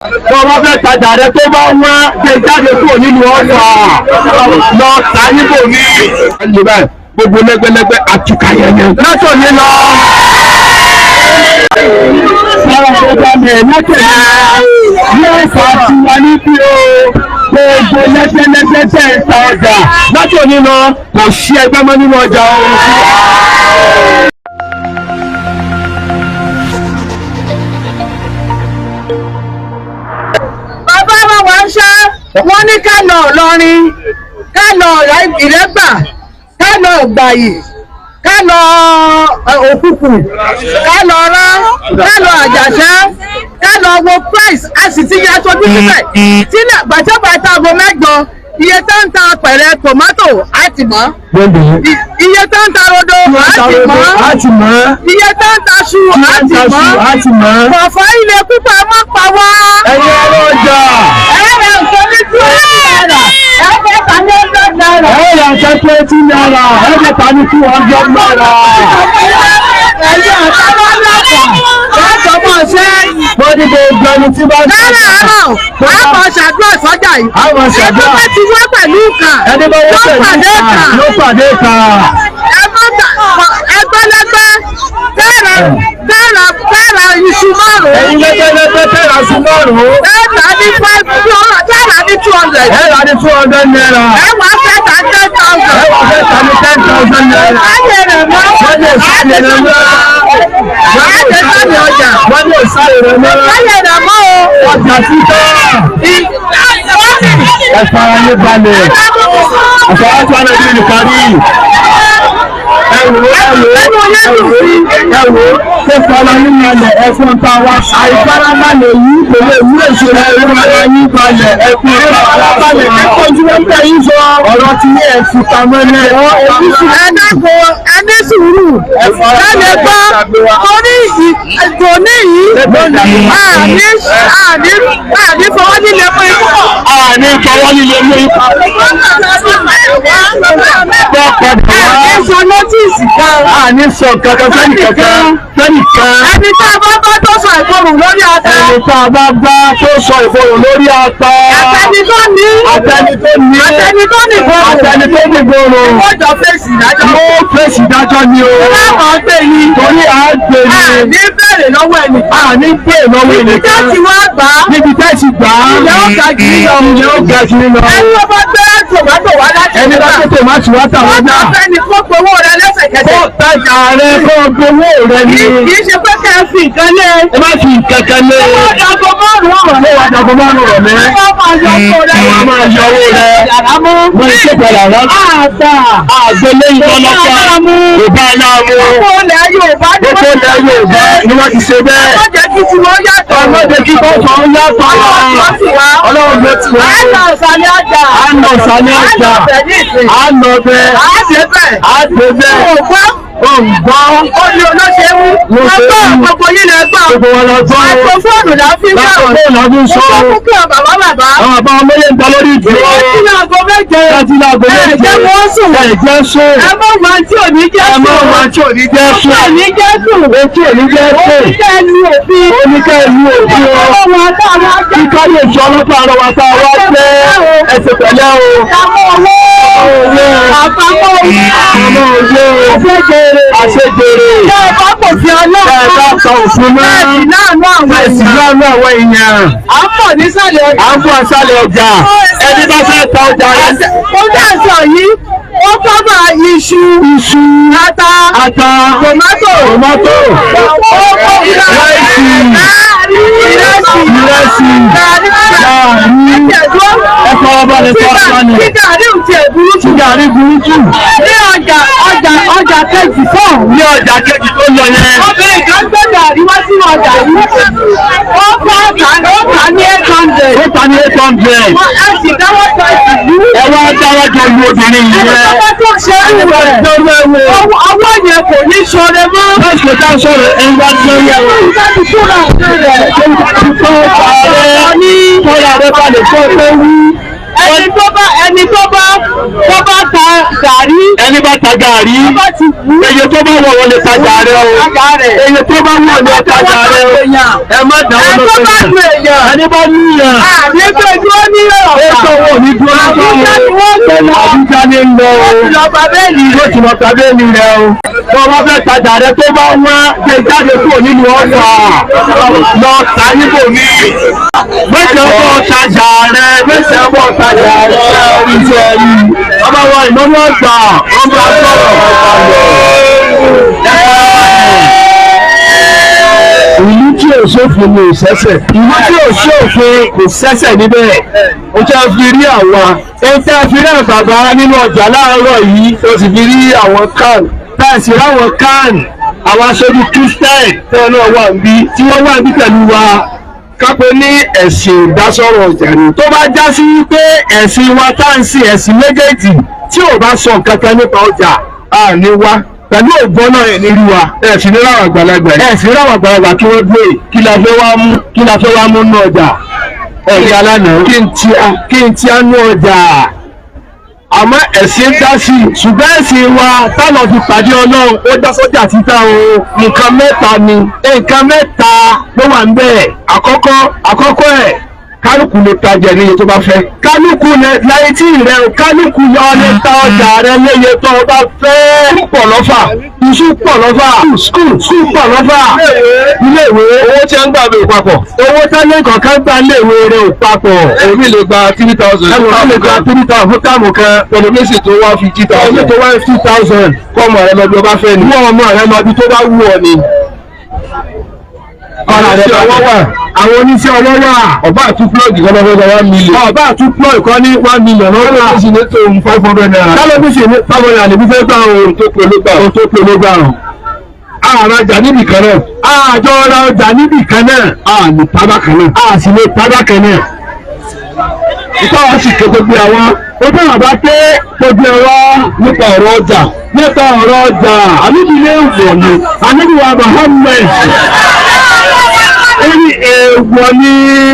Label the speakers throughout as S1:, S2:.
S1: Tó o bá fẹ́ tajà rẹ tó bá wọ́n gbé jáde kúrò nínú ọ̀fà lọ tà níbò mí. Gbogbo lẹ́gbẹ́lẹ́gbẹ́ àtúkà yẹn. Látọ̀ ní lọ. Sára tó bá mi látọ̀ ní yóò fà á tiwa níbí o. Gbogbo lẹ́gbẹ́lẹ́gbẹ́ tẹ̀ ń ta ọjà. Látọ̀ ní lọ kò sí ẹgbẹ́ mọ́ nínú ọjà o.
S2: Bàbá wa wà ń ṣá, wọ́n ní ká lọ Ìlọrin, ká lọ Ìrẹ́gbà, ká lọ Ìgbàyè, ká lọ Òkùkù, ká lọ Rán, ká lọ Àjàṣẹ́, ká lọ wo price. A sì ti ya aṣojú síbẹ̀ tí gbàjọba ta aago 8, iye tó ń ta apẹ̀rẹ̀ tòmátò á ti mọ̀, iye tó ń ta rodo á ti mọ̀, iye tó ń ta ṣu á ti mọ̀, kọ̀fọ́ ilé púpọ̀ mọ́ pa wá.
S1: Ẹ̀yin ọ̀rọ̀ ọjà.
S2: Ẹ ra nǹkan ní ₦200, ẹ fẹ́ ta ní ₦100.
S1: Ẹ ra nǹkan ₦20, ẹ fẹ́ ta ní ₦200.
S2: Ẹ̀yin àtàwọn ọlọ́pàá láti ọmọ ṣẹ́.
S1: Wọ́n ní gbogbo ẹni tí bá ń
S2: Láràárọ̀, a máa ṣàdúrà sọ́jà yìí.
S1: A máa ṣàdúrà.
S2: Ẹni bá ti wá pẹ̀lú ìkà.
S1: Ẹni bá wá pẹ̀lú ìkà ló pàdé ìkà.
S2: Ẹ má ta ẹgbẹ́lẹ́gbẹ́ tẹ́ra tẹ́ra tẹ́ra iṣu 5.
S1: Ẹ̀yin lẹ́gbẹ́lẹ́gbẹ́ tẹ́ra iṣu 5.
S2: Tẹ́ra ní five tẹ́ra ní 200.
S1: Ẹ rà ní ₦200.
S2: Ẹ wá fẹ́ ta 10,000.
S1: Ẹ wá fẹ́ ta ní ₦10,000.
S2: Ayé rẹ̀ mọ́.
S1: Wọ́n ní òsáré rẹ̀ mọ́.
S2: Ayé sáré ọjà.
S1: Wọ́n ní òsáré rẹ̀ mọ́.
S2: Ayé rẹ̀ mọ́ o.
S1: Ọjà títọ́. Ẹ fara yín balẹ̀. Àṣàwátú àná bí nìkan rí. Ẹ wò ẹ wò ẹ wò ẹ wò kó fara yín balẹ̀ ẹ̀fọn tá a wá. Àìfarabalẹ̀ yìí kò lè mú èso rẹ̀. Ẹ fara yín balẹ̀ ẹ̀fọn tá a wá. Balẹ̀ kẹ́kọ̀ọ́ tí wọ́n bẹ̀ yín sọ. Ọ̀rọ̀ tí yẹ ẹ̀ fi pamọ́ ní ẹ̀.
S2: Ẹ dákun, ẹ ní sùúrù. Ẹ lè gbọ́ torí ìtòní yìí. Àní àní àní fọwọ́ nílé mú ikú.
S1: Àní fọwọ́ nílé mú ikú.
S2: Àní sọ nọ́tìsì kan.
S1: Àní sọ kankan fẹ́nì kankan fẹ́nì kan.
S2: Ẹni tá a bá bá tó sọ ìkorùn lórí ata.
S1: Ẹni tá a bá bá tó sọ ìkorùn lórí ata.
S2: Àtẹni tó ní.
S1: Àtẹni tó ní.
S2: Àtẹni tó ní ìkorùn.
S1: Àtẹni tó ní ìkorùn.
S2: Wọ́n jọ fèsì ìdájọ́.
S1: Wọ́n fèsì ìdájọ́ ni o.
S2: Láwọn gbé ni.
S1: Torí à ń gbé ni.
S2: Àní bèrè lọ́wọ́ ẹnì.
S1: Àní bèrè lọ́wọ́ ẹnì
S2: Níbi
S1: kan.
S2: tẹ́ ti wá gbà á.
S1: Níbi tẹ́ ti gbà á.
S2: Ilẹ̀ ó ga jù yín lọ.
S1: Ilẹ̀ ó ga jù yín lọ.
S2: Ẹni tó bá gbé tòmátò wá láti
S1: Ẹni bá gbé tòmátò wá tà wá
S2: Wọ́n
S1: dà.
S2: bá fẹ́ ni kó gbowó rẹ lẹ́sẹ̀kẹsẹ̀.
S1: Kó tajà rẹ kó gbowó rẹ ni.
S2: Kì í ṣe pé kẹ́ ẹ fi nǹkan lé.
S1: Ẹ má fi nǹkan kan lé.
S2: Ó dàgbọ́ márùn-ún ọ̀rọ̀.
S1: Ó wá dàgbọ́ márùn-ún rọ̀ mẹ́.
S2: Wọ́n máa yọ owó rẹ.
S1: Wọ́n máa yọ owó rẹ.
S2: Yàrá mú.
S1: Wọ́n ṣe padà wá.
S2: Àgbà.
S1: Àgbélé ìtọ́lọ́pàá. Kò bá aláàmú.
S2: Gbogbo ilẹ̀ Yorùbá ni
S1: Gbogbo ilẹ̀ Yorùbá ni wọ́n ti ṣe bẹ́ẹ̀.
S2: Wọ́n jẹ́ kí tiwọn yàtọ̀.
S1: Ọlọ́run kí kọ́kọ́ yàtọ̀.
S2: Ọlọ́run
S1: Ọlọ́run ló ti wá.
S2: À ń lọ ìsàlẹ̀ ọjà.
S1: À ń lọ ìsàlẹ̀ ọjà.
S2: À ń lọ bẹ̀ ní ìsìn.
S1: À ń lọ bẹ̀.
S2: À ń ṣe bẹ̀.
S1: À ń ṣe bẹ̀.
S2: Ògbọ́.
S1: Ògbọ́.
S2: Ó ní olóṣèlú.
S1: Ló ṣe
S2: Ọgbọ́n
S1: wú.
S2: gbogbo yín lẹ gbọ́.
S1: Gbogbo wọn lọ gbọ́.
S2: Àpò fóònù la fi ń sọ̀rọ̀.
S1: Àpò fóònù la fi ń sọ̀rọ̀.
S2: Mo kún kí ọ bàbá bàbá.
S1: Àwọn bàbá wọn méjì ń ta lórí ìdúró.
S2: Láti láago 7.
S1: Láti láago 7.
S2: Ẹ jẹ́ wọ́n sùn.
S1: Ẹ jẹ́ sùn.
S2: Ẹ mọ̀ wọn tí ò ní jẹ́
S1: Ẹ
S2: sùn.
S1: mọ̀ wọn tí ò ní jẹ́ sùn.
S2: Ò ní jẹ́ sùn.
S1: Etí ò ní jẹ́ sùn.
S2: Oníkẹ́ lu òfin.
S1: Oníkẹ́ lu òfin o.
S2: Ọlọ́run àtàwọn ajá.
S1: Kíkọ́ lè sọ ọlọ́pàá àrọ̀ wa tá a wá pé ẹsẹ̀ pẹ̀lẹ́ o.
S2: Àpamọ́ owó.
S1: Owó.
S2: Àpamọ́ owó.
S1: Àpamọ́ owó.
S2: Àṣejèrè.
S1: Àṣejèrè.
S2: Ṣé ẹ bá kò sí ọlọ́run?
S1: Ẹ bá sọ òfin mọ́.
S2: Bẹ́ẹ̀sì láàánú àwọn
S1: Bẹ́ẹ̀sì
S2: èèyàn.
S1: láàánú àwọn èèyàn.
S2: À ń bọ̀ nísàlẹ̀ ọjà.
S1: À ń bọ̀ nísàlẹ̀ ọjà. Ẹni bá fẹ́ ta ọjà rẹ̀.
S2: Ó dá sọ yìí, ó kọ́bà iṣu.
S1: Iṣu.
S2: Ata.
S1: Ata.
S2: Tòmátò.
S1: Tòmátò.
S2: Ráìsì. Ìrẹsì.
S1: Ìrẹsì.
S2: Gàrí.
S1: Gàrí. Ẹ farabalẹ̀ farabalẹ̀.
S2: Tí gàrí ò tiẹ̀ burú
S1: Tí
S2: jù.
S1: gàrí burú jù.
S2: Ní ọjà ọjà ọjà kejì fún.
S1: Ní ọjà kejì tó lọ yẹn.
S2: Obìnrin kan gbé gàrí wá sínú ọjà yìí. Ó fọ́ ọ̀tà ó tà ní 800.
S1: Ó ta ní 800.
S2: Wọ́n á sì dáwọ́ ta ìlú.
S1: Ẹ wá dáwọ́ jọ lu obìnrin yìí
S2: Ẹni
S1: rẹ.
S2: tó bá tó ṣe é rú rẹ̀.
S1: Lọ́rọ̀ ẹ wò.
S2: Ọwọ́ yẹn kò ní ṣoore mọ́.
S1: Bẹ́ẹ̀ ṣe dá sọ̀rọ̀ ẹ wá lọ́rọ̀ ẹ wò.
S2: Ìgbà tí kúrò òfin rẹ̀.
S1: Tó ń bá ti tọ́ ààrẹ tọ́ra rẹ balẹ̀ tó tó wú.
S2: Ẹni tó bá ẹni tó bá tó bá ta Gàrí.
S1: Ẹni bá ta gàrí.
S2: Tó bá ti wù ú.
S1: Iye tó bá wọ̀ wọ́n lè tajà rẹ o.
S2: Tajà rẹ̀.
S1: Iye tó bá wọ̀ ní tajà rẹ o. Ẹ má dáwọ́
S2: Ẹ
S1: lọ
S2: tó bá lu èèyàn.
S1: Ẹni bá níyàn.
S2: Àní pé dúró ní ọ̀fà.
S1: Ètò owó ní dúró lọ́sọ̀ o.
S2: Àbújá ni wọ́n gbé lọ.
S1: Àbújá ni ń lọ o.
S2: Wọ́n ti lọ gba bẹ́ẹ̀lì
S1: Yóò
S2: rẹ̀.
S1: ti lọ tàbí ẹni rẹ o. Tó o bá fẹ́ tajà rẹ tó bá wọ́n gbé jáde kúrò nínú ọ̀fà. Lọ tà níbò mí. Mẹ́sàn-án bọ̀ tajà rẹ. Mẹ́sàn-án bọ̀ tajà rẹ. Iṣẹ́ rí. Ọba wa ìnáwó àgbà. Wọ́n bá sọ̀rọ̀. Ìlú tí ò sófin ni ò sẹ́sẹ̀. Ìlú tí ò sófin kò sẹ́sẹ̀ níbẹ̀. Ó tẹ́ fi rí àwa. Ó tẹ́ fi rí àwọn bàbá nínú ọjà láàárọ̀ yìí. Ó sì fi rí àwọn kan. Táàsì ráwọn kan. Àwọn aṣojú Christian tẹ́wọ́n náà wà níbí. Tí wọ́n wà níbí pẹ̀lú wa. Kápẹ́ ní ẹ̀sìn ìdásọ̀rọ̀ ọjà ni. Tó bá já sí pé ẹ̀sìn wa tá à ń sìn ẹ̀sìn méjèèjì tí ò bá sọ nǹkan kan nípa ọjà, a ní wá pẹ̀lú ògbọ́n náà ẹ̀ ní rí wa. Ẹ̀ sì ní ráwọn àgbàlagbà yìí. Ẹ̀ sì ní ráwọn àgbàlagbà kí wọ́n gbé kí la fẹ́ wá mú kí la fẹ́ wá mú nú ọjà. Ẹ̀rí alánà kí n tí a nú ọjà. Àmọ́ ẹ̀sìn dá sí i ṣùgbọ́n ẹ̀sìn wa táwọn fi pàdé Ọlọ́run ó dá sọ́jà títà o. Nǹkan mẹ́ta ni nǹkan mẹ́ta ló wà ń bẹ̀. Àkọ́kọ́ ẹ̀ kálukú lè tajà níye tó bá fẹ́. Kálukú lè láyé tí rẹ o kálukú yọ lè ta ọjà rẹ léye tó o bá fẹ́. Pọ̀ lọ́fà iṣu pọ̀ lọ́fà skul skul pọ̀ lọ́fà iléèwé
S3: Owó tí a ń gbà bẹ̀ papọ̀.
S1: owó tẹ́lẹ̀ kọ̀ọ̀kan gbà léèwé rẹ ò papọ̀.
S3: Èmi lè gba 3,000.
S1: Ẹlòmíì lè gba 3,000 fún táàmù kan.
S3: Ẹlòmíì sì tó 150,000.
S1: Ẹlòmíì tó 150,000.
S3: Kọ́ ọmọ rẹ lọ bí o bá fẹ́ ni.
S1: Mú ọmọ rẹ lọ bí tó bá wù ọ ni.
S3: Ọ̀rọ̀
S1: Oníṣẹ́ ọwọ́ wà. Àwọn oníṣẹ́ ọwọ́ wà.
S3: Ọba àtún plọ́ọ̀gì kan lọ́wọ́ 1 million.
S1: Ọba àtún plọ́ọ̀gì kan ní 1 million lọ́wọ́.
S3: Kálọ́bí sì ní tó ₦500.
S1: Kálọ́bí sì ní ₦500 lèmi fẹ́ gbà o.
S3: Ohun tó pe ló gbà.
S1: Ohun tó pe ló gbà o.
S3: Àrà ọjà níbì kan náà.
S1: Àjọ ra ọjà níbì kan náà.
S3: A lè tábà kan náà.
S1: A sì lè tábà kan náà.
S3: Ìtọ́ wa sì ké gbogbo àwọn.
S1: Ojú àbá pé gbogbo ẹ̀rọ
S3: Nípa ọ̀rọ̀ ọjà.
S1: Nípa ọ̀rọ̀ ọjà. Àníbi ilé ìwọ̀ ni. Àníbi wa Muhammad. Ó ní èèwọ̀ ni.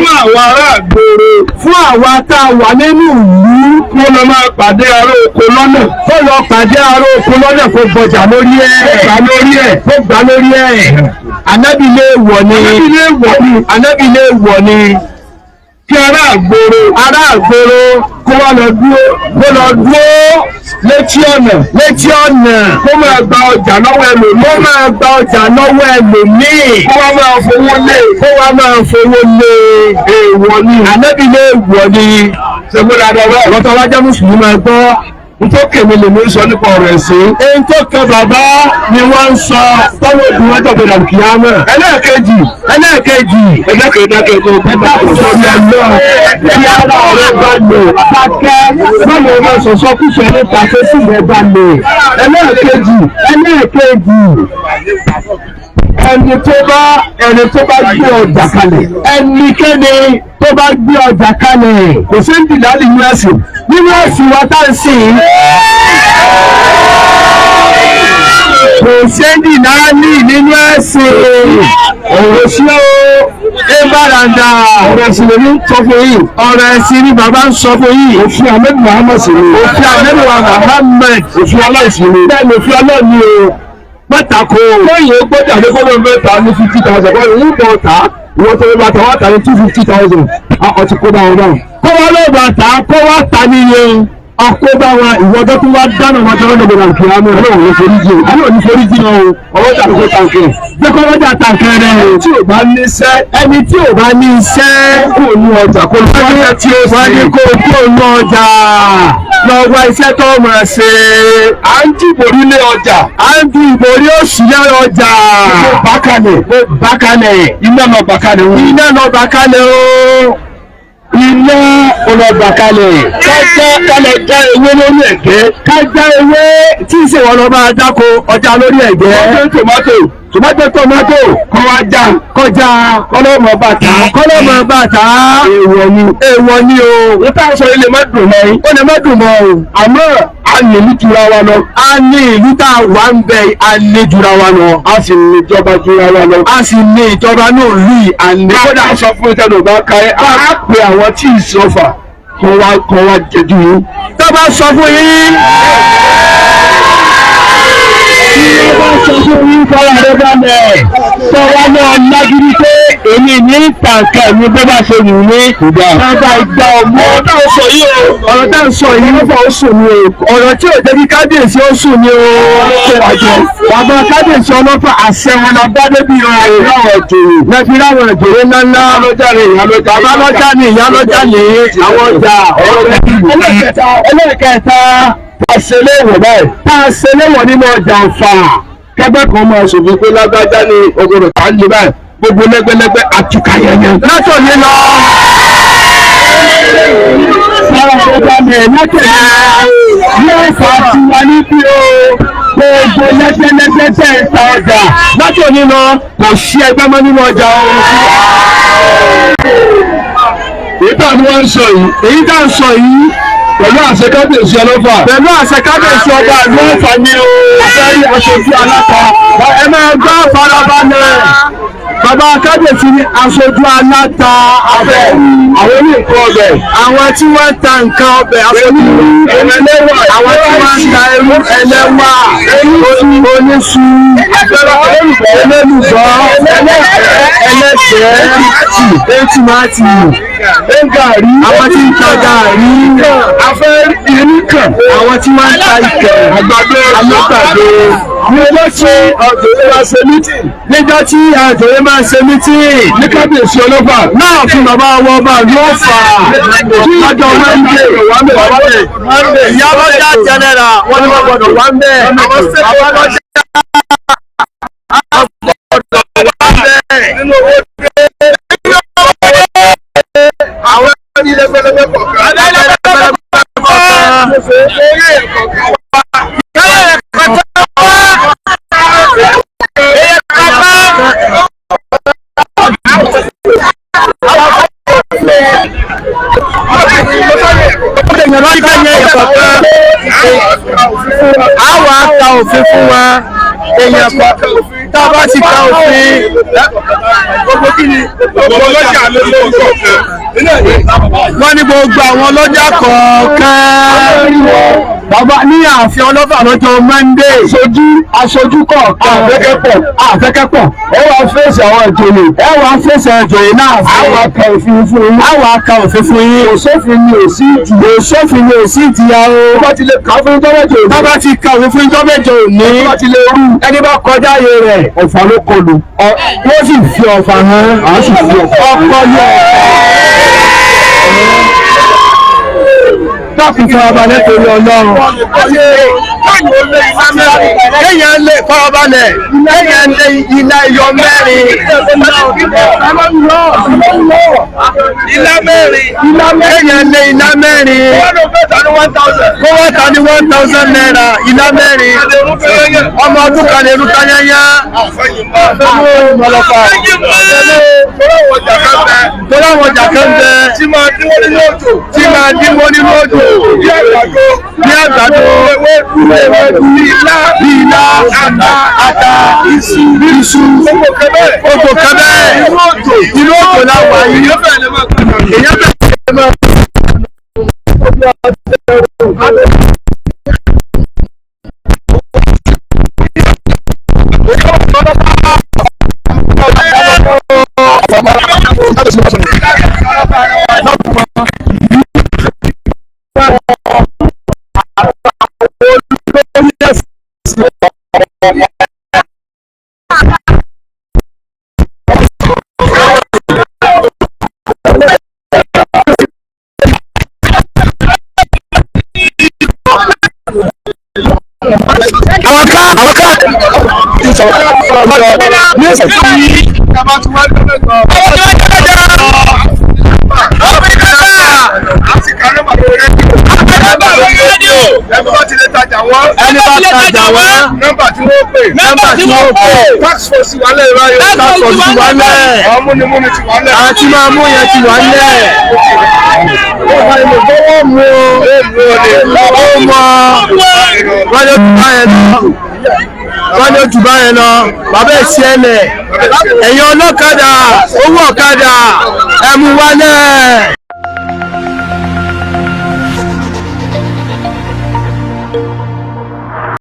S3: Fún àwọn ará àgbòrò.
S1: Fún àwa tá a wà nínú ìlú.
S3: Kó lọ máa pàdé ará oko lọ́nà.
S1: Kó lọ pàdé ará oko lọ́nà kó gbọjà lórí ẹ̀.
S3: Kó gbà lórí ẹ̀.
S1: Kó gbà lórí ẹ̀. Ànábì lè wọ̀ ni.
S3: Ànábì lè wọ̀ ni.
S1: Ànábì lè wọ̀ ni.
S3: Kí ará àgbòrò.
S1: Ará àgbòrò
S3: Kó wá lọ dúró.
S1: Kó lọ dúró
S3: Létí ọ̀nà.
S1: létí ọ̀nà.
S3: Kó máa gba ọjà lọ́wọ́ ẹlòmíì.
S1: Kó máa gba ọjà lọ́wọ́ ẹlòmíì.
S3: Kó wá máa fowó lé.
S1: Kó wá máa fowó lé.
S3: Èèwọ̀ ni.
S1: Ànábì lè wọ̀ ni.
S3: Ṣègbè dáadáa báyìí.
S1: Lọ́tọ̀ wá jẹ́ Mùsùlùmí máa gbọ́.
S3: Nítorí kèmí lèmi ń sọ nípa ọ̀rọ̀ ẹ̀sìn.
S1: Èyí tó kan bàbá ni wọ́n ń sọ tọ́wọ́ òbí wọn jọ̀gbọ̀n àlùkìyámà.
S3: Ẹlẹ́ẹ̀kejì.
S1: Ẹlẹ́ẹ̀kejì.
S3: Ẹlẹ́ẹ̀kejì.
S1: Ẹ̀dá kò sọ ní ẹlọ́ tí ara ọ̀rẹ́ bá lò. Dákẹ́ báwo ni wọ́n sọ̀sọ́ kúṣọ nípa tó sì rẹ̀ bá lò.
S3: Ẹlẹ́ẹ̀kejì.
S1: Ẹlẹ́ẹ̀kejì. Ẹni tó bá gbé ọjà kalẹ̀. Ẹnikẹ́ni tó bá gbé ọjà kalẹ̀.
S3: Kò sí ń dìlálì ní ẹ̀sìn.
S1: Nínú ẹ̀sìn wa tá à ń sìn. Kò séńdì náà ní nínú ẹ̀sìn. Òwò sí o. Ẹ bàràǹdà.
S3: Ọ̀rọ̀ ẹ̀sìn lèmi ń sọ fún yìí.
S1: Ọ̀rọ̀ ẹ̀sìn ni bàbá ń sọ fún yìí.
S3: Òfin Ahmed Muhammad sì ni.
S1: Òfin Ahmed Muhammad.
S3: Òfin aláìsí ni.
S1: Bẹ́ẹ̀ ni òfin ọlọ́ọ̀ni o. Mẹ́tàkó.
S3: Lẹ́yìn ó gbọ́dọ̀ àdé kọ́lọ́ mẹ́ta ní 50,000. Kọ́lọ́ ń bọ̀ ta. Ìwọ́n tó bá ta wá ta ní 250,000. Ọtí kó bá wọn náà.
S1: Kó wá ló bá ta kó wá ta níye. Ọkọ bá wa ìwọ́dọ́ tó wá dáná wọn tó lọ́dọ̀ bọ̀dọ̀ kí á mú.
S3: Ọlọ́run ló forí jì.
S1: Ọlọ́run ní forí jì o.
S3: Ọwọ́ tàbí kó tàǹkì.
S1: Jẹ́ kó wọ́n jà tàǹkì rẹ̀.
S3: Tí ò bá níṣẹ́.
S1: Ẹni tí ò bá ní iṣẹ́.
S3: Kó nu ọjà kó lọ wáyé tí ó sì.
S1: Wọ́n ní kó kó nu ọjà. Lọ wá iṣẹ́ tó máa ṣe.
S3: À ń dìbò nílé ọjà.
S1: À ń di ìbò rí òṣì lára ọjà.
S3: Mo bá kalẹ̀.
S1: Mo bá kalẹ̀.
S3: Iná lọ bá kalẹ̀ o.
S1: Iná lọ bá kalẹ̀ o. Iná lọ bá kalẹ̀.
S3: Kájá kálẹ̀ já ewé lórí ẹ̀gẹ́.
S1: Kájá ewé tí ń ṣèwọ́n lọ máa dáko ọjà lórí ẹ̀gẹ́.
S3: Ọjọ́ tòmátò.
S1: Tòmátò tòmátò.
S3: Kọ́ wá já.
S1: Kọjá.
S3: Kọ́lọ́mọ bàtà.
S1: Kọ́lọ́mọ bàtà.
S3: Èèwọ̀ ni.
S1: Èèwọ̀ ni o.
S3: Wọ́n tá a sọ ilé má dùn mọ́ yín.
S1: Ó lè má dùn mọ́ o.
S3: Àmọ́ a ní ìlú jura wa lọ.
S1: A ní ìlú tá a wà ń bẹ a ní jura wa lọ.
S3: A sì ní ìjọba jura wa lọ.
S1: A sì ní ìjọba náà lù yìí a ní.
S3: Kódà sọ fún ìtẹ́nu bá ká ẹ́, a pè àwọn tí ì sọfà. Kọ́ wá jẹjú yín.
S1: Tó bá sọ fún yín, tí wọ́n bá sọ fún yín, fọlá rẹ bá mẹ́ tọ́wọ́ náà lágídí pé èmi ní tàǹkà mi bó bá ṣe wù mí. Bàbá ìgbà ọmọ.
S3: Ọ̀rọ̀ tá à ń sọ yìí o.
S1: Ọ̀rọ̀ tá à ń sọ yìí,
S3: Ọlọ́fà ó sùn ní o.
S1: ọ̀rọ̀ tí ò jẹ́ kí kábíyèsí ó sùn ní o. Bàbá kábíyèsí ọlọ́fà, àṣẹ wọn la bá débi o.
S3: Láwọn ìjòyè.
S1: Lẹ́fi láwọn ìjòyè ńláńlá.
S3: Ìyálọ́jà ni ìyálọ́jà.
S1: Bàbá lọ́jà ni ìyálọ́jà ní àwọn ọjà.
S3: Ẹlẹ́kẹta.
S1: Ẹlẹ́kẹta.
S3: Tá a ṣe léèwọ̀ báyìí.
S1: Tá a ṣe léwọ̀ nínú ọjà Ọ̀fà.
S3: Kẹgbẹ́ kan máa ṣòfin pé lágbájá ni ọgọ́rọ̀ tá ń lè báyìí. Gbogbo lẹ́gbẹ́lẹ́gbẹ́ àtúkà yẹnyẹn.
S1: Látòní lọ. Sára tó bá mi látòní lọ. Yóò fà á tiwa níbí o. Gbogbo lẹ́gbẹ́lẹ́gbẹ́ tẹ̀ ń ta ọjà. Látòní lọ, kò sí ẹgbẹ́ mọ́ nínú ọjà o.
S3: Èyí tá à ń wá ń sọ yìí.
S1: Èyí tá à ń sọ yìí.
S3: Pẹ̀lú àṣẹ kábíyèsí ọlọ́fà.
S1: Pẹ̀lú àṣẹ kábíyèsí ọba ìlú Ọ̀fà ni o.
S3: Fẹ́rí aṣojú aláta.
S1: Ẹ máa gbọ́, farabalẹ̀. Bàbá kábíyèsí ni aṣojú aláta abẹ́.
S3: Àwọn oní nǹkan ọbẹ̀.
S1: Àwọn tí wọ́n ń ta nǹkan ọbẹ̀, aṣojú
S3: Ẹlẹ́wà.
S1: àwọn tí wọ́n ń ta irú, ẹlẹ́wà, oníṣu, elélùbọ́, ẹlẹ́fẹ̀ẹ́, tòmátì,
S3: Gàrí.
S1: Àwọn tí ń ta gàrí,
S3: Afẹ́ irin kan.
S1: Àwọn tí wọ́n ń ta ìkẹ̀,
S3: Àgbàdo.
S1: Alágbàdo.
S3: Níjọ́ tí ọ̀dọ́lé wa ṣe meeting.
S1: Níjọ́ tí àjòyè máa ń ṣe meeting.
S3: Ní kábíyèsí ọlọ́fà.
S1: Náà fún bàbá wọn ọba ìlú Ọ̀fà lọ́jọ́ Monday. Ìyálọ́jà general, wọ́n ní wọ́n gbọ́dọ̀ wá ń bẹ̀. Bàbá lọ́jà gbọ́dọ̀ wá ń bẹ̀.
S3: Nínú owó dé. Àwọn ẹni lẹ́gbẹ̀lẹ́gbẹ̀ kọ̀ọ̀kan. Orí ẹ̀ kọ̀ọ̀kan wá.
S1: A wà ka òfin fún wa, èèyàn kan tá a bá ti ka òfin.
S3: Gbogbo kí ni? Gbogbo ọlọ́jà ló ló kọ̀ọ̀kan.
S1: Wọ́n ní gbogbo àwọn ọlọ́jà kọ̀ọ̀kan, bàbá ní ààfin ọlọ́fà lọ́jọ́ Monday.
S3: Aṣojú aṣojú kọ̀ọ̀kan.
S1: Àfẹ́kẹ́pọ̀, àfẹ́kẹ́pọ̀.
S3: Ẹ wá fèsì àwọn ìjòyè.
S1: Ẹ wàá fèsì ìjòyè náà fún.
S3: Àwọn aka òfin fún yín.
S1: Àwọn aka òfin fún yín.
S3: Kò sófin ni ò sí ìjìyà.
S1: Kò sófin ni ò sí ìjìyà o.
S3: Tó bá ti lè kà á fún ijọ́ mẹ́jọ òní.
S1: Tó bá ti ka òfin fún ijọ́ mẹ́jọ òní.
S3: Tó bá ti lè rú.
S1: Ẹni bá kọjá ayé rẹ̀.
S3: Ọ̀fà ló kọlù.
S1: Wọ́n sì fi ọ̀fà hàn.
S3: Àwọn sì fi ọ̀fà.
S1: Ọkọ yọ. Dákun, farabalẹ̀ torí Ọlọ́run. Kéèyàn lè farabalẹ̀. Kéèyàn lè ilá iyọ̀ mẹ́rin.
S3: Ilá mẹ́rin.
S1: Kéèyàn lè ilá mẹ́rin.
S3: Kó wá ta ní 1,000.
S1: Kó wá ta ní ₦1,000 ilá mẹ́rin. Ọmọ ọdún kan lè rú tányányá. Torí àwọn ọjà kan bẹ.
S3: Tí máa dínwó nínú òjò.
S1: Tí máa dínwó nínú òjò.
S3: Bí àgbàdo.
S1: Bí àgbàdo.
S3: Ewédú.
S1: Bí ilá. Bí ilá.
S3: Ata.
S1: Ata.
S3: Iṣu.
S1: Iṣu.
S3: Gbogbo kan bẹ́ẹ̀.
S1: Gbogbo kan bẹ́ẹ̀.
S3: Inú òjò.
S1: Inú òjò la wà yìí.
S3: Èèyàn bẹ̀rẹ̀ lè máa gbàgbọ́.
S1: Èèyàn bẹ̀rẹ̀ lè máa. Àwọn ká àwọn ká.
S3: Ẹni bá ti lè tajà wọ́n.
S1: Ẹni bá tajà wọ́n.
S3: Nọ́mbà tí wọ́n pè.
S1: Nọ́mbà tí wọ́n pè.
S3: Tax force wà lẹ́yìn báyìí.
S1: Tax force ti wà lẹ̀.
S3: Àwọn múnimúni ti wà lẹ̀.
S1: Àti máa mú yẹn ti wà lẹ̀. Owó mu o. Ó mọ. Wọ́n ló jù báyẹn lọ. Wọ́n ló jù báyẹn lọ. Bàbá ẹ̀ sí ẹlẹ̀. Ẹ̀yin ọlọ́kadà, owó ọ̀kadà, ẹ mú wálẹ̀.